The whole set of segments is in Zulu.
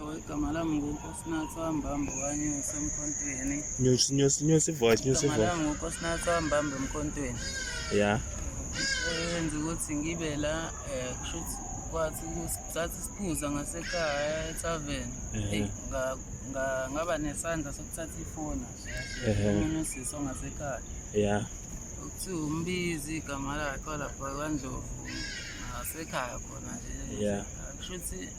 Oh, igama lami nguNkosinathi Wambambo waNyosi eMkhontweni. Nyusi nyusi nyusi voice, nyusi Igama voice. lami nguNkosinathi Wambambo eMkhontweni. Yeah. Eyenza ukuthi ngibe la kusho ukuthi kwathi sathi siphuza ngasekhaya ethaveni. Eyi, ngaba nesandla sokuthatha ifoni kahle. Omunye usisi ongasekhaya. Yeah. Okuthiwa uMbizi igama lakhe walapha kwaNdlovu ngasekhaya khona nje. Yeah. Kusho ukuthi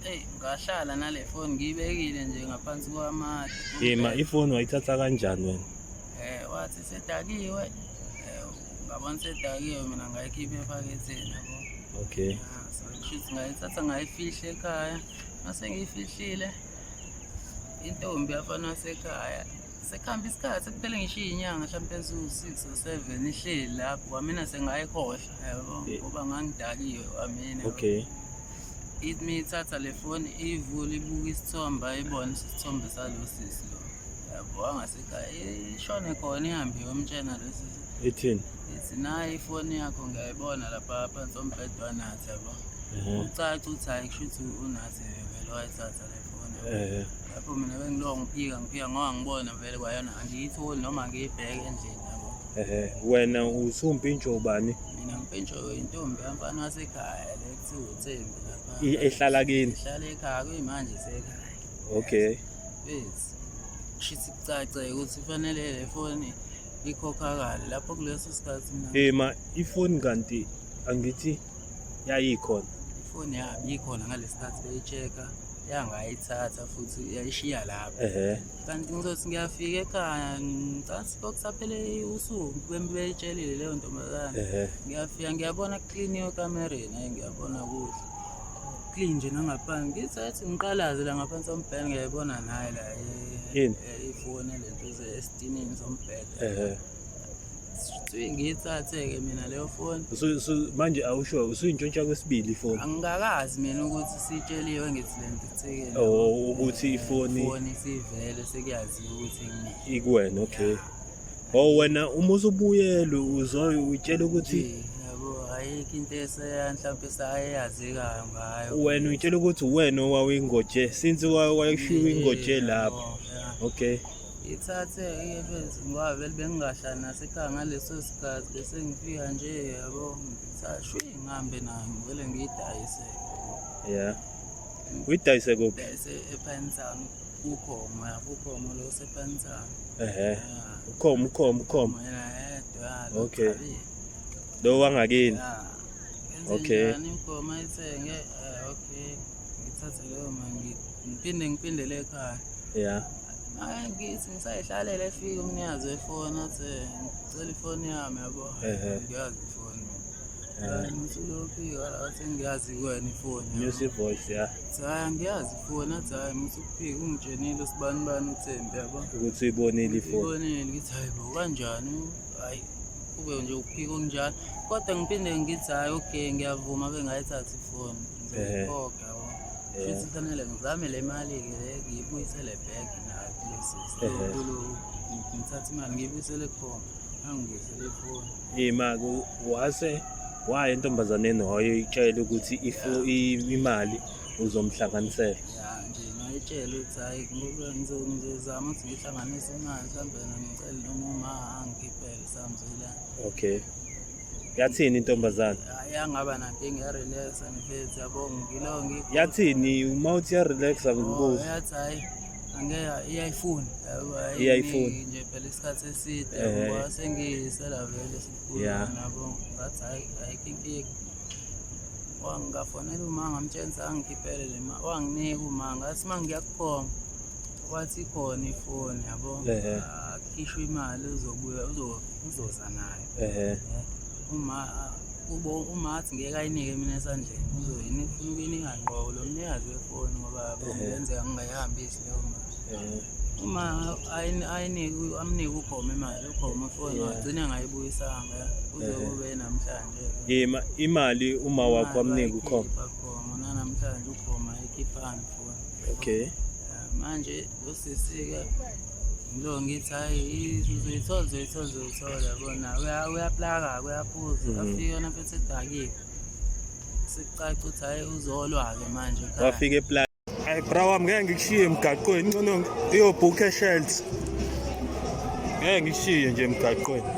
eyi ngahlala nale foni ngiyibekile nje ngaphansi kwamade. Ima ifoni wayithatha kanjani wena? Wathi sedakiwe, ngabona sedakiwe mina ngayikhipha ephaketheni yabo. Okay. So kusho ukuthi ngayithatha ngayifihla ekhaya. Mase ngiyifihlile intombi yafana wasekhaya sekuhamba isikhathi sekuphele ngisho iy'nyanga mhlawumpe eziwu-6 or 7 ihleli lapho kwamina sengayikhohlwa yabo ngoba ngangidakiwe kwamina. Okay. Ithi miyithatha le foni iyivule ibuke isithombe ayibone isithombe salo sisi lo yabo wangasekhaya ishone khona ihambe iyomtshena lo sisi. Ithini? Ithi nayi ifoni yakho ngiyayibona lapha phansi ombhede wanathi yabo. Ucaca ukuthi hhayi kusho ukuthi unathi vele wayithatha le foni. Lapho mina bengiloko ngiphika ngiphika ngoba ngibona vele kwayona angiyitholi noma ngiyibheke endlini yabo. Wena usumpintsho ubani? Mina ngipintsho intombi yamfana wasekhaya le kuthiwa uThembi lapha. Ehlala kini? Ehlala ekhaya kuyimanje sekhaya. Okay. Bethi kusho kucace ukuthi fanele le foni ikhokhakale lapho kuleso sikhathi mina. Ma ifoni kanti angithi yayikhona. Ifoni yabi ikhona ngalesikhathi beyi-check-a yangayithatha futhi yayishiya lapho. Kanti ngizothi ngiyafika ekhaya ngicathi kokusaphele usuku beyitshelile leyo ntombazane. Ngiyafika ngiyabona kukliniwe ekamereni, hhayi ngiyabona kuhle. Clean nje nangaphansi. Ngithi athi ngiqalaze la ngaphansi kombhede ngiyayibona naye la Yini? Ifoni lento esitinini sombhede. Ngiyithathe-ke mina leyo foni. Manje awusho usuyintshontsha kwesibili ifoni? Angikakazi mina ukuthi sitsheliwe ngithi le nto ithekeni. Oh, ukuthi ifoni ifoni isivele sekuyaziwa ukuthi ikuwena, okay. Oh wena uma usubuyele uzoyitshela ukuthi yabo ayikho into eseya mhlawumbe sayazikayo ngayo. Wena uyitshela ukuthi uwena owawingoje since wayeshiya ingoje lapho. Okay. Ithathe-ke mfethu ngoba vele bengingahlali nasekhaya ngaleso sikhathi bese ngifika nje yabo ngithatha shwi ngihambe nayo ngivele ngiyidayise. Yeah. Uyidayise kuphi? Ngidayise ePine Town kuKhomo yabo uKhomo lo osePine Town. Ukhomo ukhomo ukhomo. Yena yedwa lo. Okay. Lo wangakini. Yeah. Okay. Njani inkomo ayithenge okay ngithathe leyo mali ngiphinde ngiphindele ekhaya. Yeah. Hayi ngithi ngisayihlalela efika umnikazi wefoni athi ngicela ifoni yami yabo. Ngiyazi ifoni mina. Ngisulophika la athi ngiyazi kuwena ifoni. Music voice yeah. Hayi angiyazi ifoni athi hayi musukuphika ungitshenile usibani bani uThembi yabo. Ukuthi uyibonile ifoni. Uyibonile ngithi hayi bo kanjani hayi kube nje ukuphika okunjalo. Kodwa ngiphinde ngithi hayi okay ngiyavuma bengayithatha ifoni. Ngizoyikhokha yabo. Futhi kufanele ngizame le mali-ke le ngiyibuyisele back nayo kule sisi. Ngithathe imali ngiyibuyisele kukhona. Angibuyisele ifoni. Ima wase waya entombazaneni wayoyitshela ukuthi imali uzomhlanganisela. Ya nje ngayitshela ukuthi hhayi ngoba ngizozama ukuthi ngihlanganise imali mhlawumbe ngicele noma uma angikhiphele samzwela. Okay. Yathini intombazane? Yangaba nankinga yarelaxa mfethu yabo ngilo ngikho. Yathini uma uthi yarelaxa ngibuza. Yathi hayi angeke iyayifuna. Iyayifuna. Nje phela isikhathi eside ngoba sengiyisela vele sikhuluma nabo ngathi hayi ayikho inkinga. Wangafonela uma ngamtshela angikhiphele le mali. Wanginika uma ngathi uma ngiyakukhomba wathi ikhona ifoni yabo. Akhishwe imali uzobuya uzoza nayo. Uma kubo uma athi ngeke ayinike mina esandleni uzoyini ufuna ukuyinika ngqo lo mnikazi wefoni ngoba kungenzeka ngingayihambisi leyo mali. Uma ayinike amnike uKhomo imali uKhomo ifoni wagcina engayibuyisanga kuze kube namhlanje. Imali uma wakho amnika uKhomo. Ukhomo nanamhlanje uKhomo ayikhiphanga ifoni. Okay. Manje lo sisi-ke ngilo ngithi hayi uzoyithola uzoyithola uzoyithola yabona uyaplaka uyaphuza afike yona mfethu edakiwe sekucaca ukuthi hayi uzolwa-ke manje wafika eplaka. Hayi bra wami, ngeke ngikushiye emgaqweni, ngcono iyobhukha e-shelter. Ngeke ngikushiye nje emgaqweni.